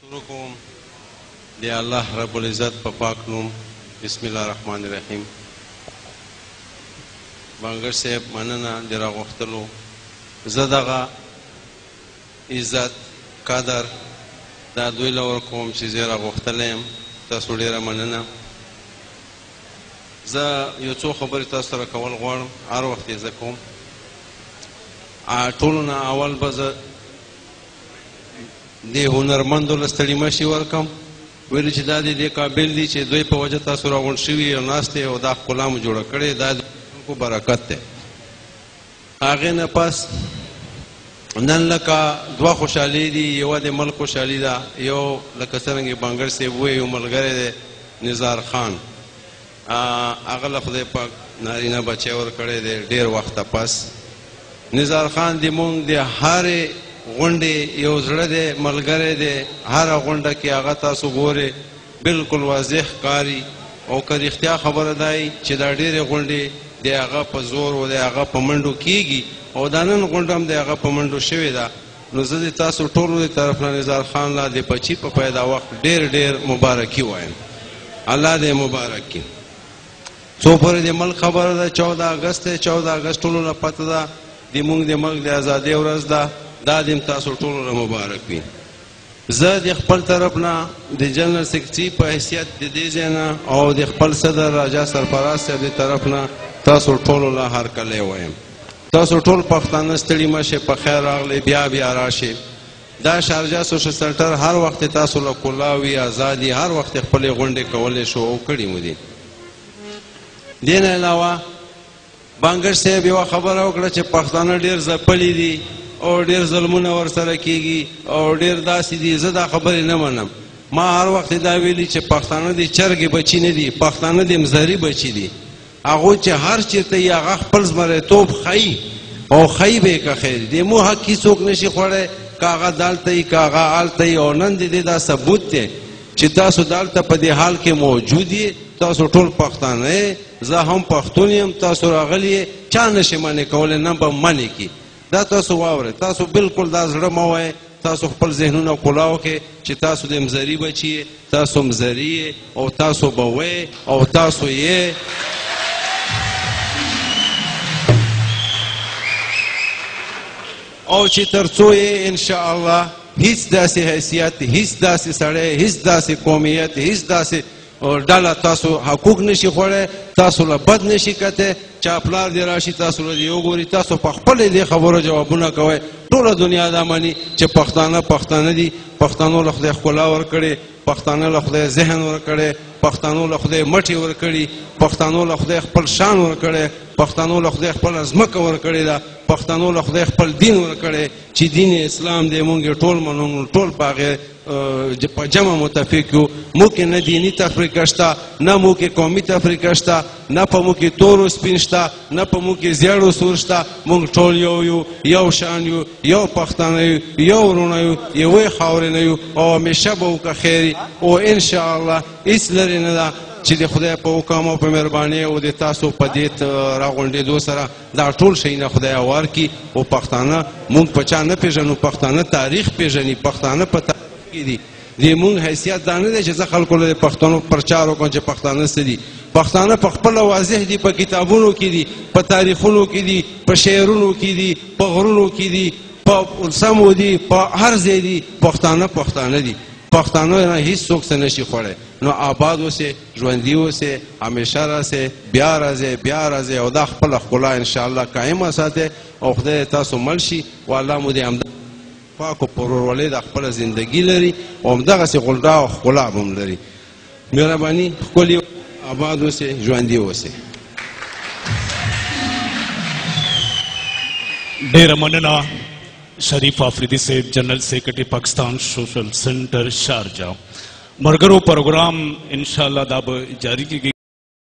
شروع کوم د الله رب العزت په پاک نوم. بسم الله الرحمن الرحیم. بانګر صاحب مننه د راغوښتلو. زه دغه عزت قدر دا دوی له ورکوم چې زه راغوښتلی یم. تاسو ډېره مننه. زه یو څو خبرې تاسو سره کول غواړم، هر وخت یې زه کوم. ټولو نه اول به زه د هنرمندو له ستړي مشي ورکم. ویل چې دا د دې قابل دي چې دوی په وجه تاسو راغونډ شوي او ناست او دا ښکلا مو جوړه کړې، دا د خلکو برکت دی. هغې نه پس نن لکه دوه خوشحالي دي، یوه د ملک خوشحالي ده، یو لکه څرنګه بنګړ صاحب وویل یو ملګری دی نظار خان، هغه له خدای پاک نارینه بچی ورکړی دی ډېر وخته پس. نظار خان د مونږ د هرې غونډې یو زړه دی، ملګری دی. هره غونډه کې هغه تاسو ګورئ بالکل واضح ښکاري. او که رښتیا خبره دی چې دا ډېرې غونډې د هغه په زور او د هغه په منډو کېږي، او دا نن غونډه هم د هغه په منډو شوې ده. نو زه د تاسو ټولو د طرف نه نظار خان له د بچي په پیدا وخت ډېر ډېر مبارکي وایم. الله دې مبارک کړي. څو پورې د ملک خبره ده، 14 اګست دی. 14 اګست ټولو له پته ده، د مونږ د ملک د ازادۍ ورځ ده. دا دې هم تاسو ټولو له مبارک وي. زه د خپل طرف نه د جنرال سیکرټري په حیثیت د دې ځای نه او د خپل صدر راجا سرفراز صاحب د طرف نه تاسو ټولو له هرکلی وایم. تاسو ټول پښتانه ستړي مه شئ، په خیر راغلئ، بیا بیا راشئ. دا شارجه سوشل سنټر هر وخت تاسو له کولاوي ازادي، هر وخت خپلې غونډې کولی شو او کړي مو دي. دې نه علاوه بانګر صاحب یوه خبره وکړه چې پښتانه ډېر ځپلي دي او ډېر ظلمونه ورسره کېږي او ډېر داسې دي. زه دا خبرې نه منم. ما هر وخت دا ویلي چې پښتانه د چرګې بچي نه دي، پښتانه د مزري بچي دي. هغوی چې هر چېرته یې هغه خپل زمریتوب ښیي او ښیي به یې که خیر. د مو حق هېڅوک نه شي خوړی، که هغه دلته یي که هغه هلته یي. او نن د دې دا ثبوت دی چې تاسو دلته په دې حال کې موجود یې. تاسو ټول پښتانه یې، زه هم پښتون یم، تاسو راغلي یې، چا نه شي منع کولی، نه به منع کړي. دا تاسو واورئ، تاسو بالکل دا زړه مه وایئ. تاسو خپل ذهنونه کولاو کړئ چې تاسو د مزري بچي یې، تاسو مزري یې او تاسو به وئ او تاسو یې. او چې تر څو یې انشاءالله هیڅ داسې حیثیت، هیڅ داسې سړی، هیڅ داسې قومیت، هیڅ داسې ډله تاسو حقوق نشي خوړی، تاسو له بد نشي کتی. چا پلار دې راشي تاسو له دې وګوري، تاسو په خپلې دې خبرو جوابونه کوئ. ټوله دنیا دا مني چې پښتانه پښتانه دي. پښتانو له خدای ښکلا ورکړې، پښتانه له خدای ذهن ورکړی، پښتانو له خدای مټې ورکړي، پښتانو له خدای خپل شان ورکړی، پښتانو له خدای خپله ځمکه ورکړې ده، پښتانو له خدای خپل دین ورکړی چې دین اسلام دی. مونږ یې ټول منو، مونږ ټول په هغې په جمع متفق یو. موږ کې نه دیني تفریقه شته، نه موږ کې قومي تفریقه شته، نه په موږ کې تور او سپین شته، نه په موږ کې زیړ او سور شته. موږ ټول یو یو، یو شان یو، یو پښتانه یو، یو وروڼه یو، یوې خاورې نه یو او همیشه به وکه خیر. او انشاءالله هېڅ لرې نه ده چې د خدای په حکم او په مهرباني او د تاسو په دې راغونډېدو سره دا ټول شیونه خدای اوار کړي. او پښتانه موږ په چا نه پېژنو، پښتانه تاریخ پېژني، پښتانه په تاریخ کې دي. د موږ حیثیت دا نه دی چې زه خلکو له پښتنو پرچار وکړم چې پښتانه څه دي. پښتانه په خپله واضح دي، په کتابونو کې دي، په تاریخونو کې دي، په شعرونو کې دي، په غرونو کې دي، په سمو دي، په هر ځای دي. پښتانه پښتانه دي. پښتانه نه هیڅ څوک څه نشي خوړی. نو آباد اوسئ، ژوندي اوسئ، همیشه راسئ، بیا راځئ، بیا راځئ او دا خپله ښکلا انشاءالله قایمه ساتئ او خدای تاسو مل شي. او الله مو دې همدا پاکو په ورورولۍ دا خپله زندګي لري او همدغسې غلډا او ښکلا به هم لري. مهرباني، ښکلي، آباد اوسئ، ژوندي اوسئ. ډېره مننه شریف آفریدی صاحب، جنرل سیکرټري پاکستان سوشل سنټر شارجه. مرګرو پروګرام انشاءالله دا به جاری کیږي.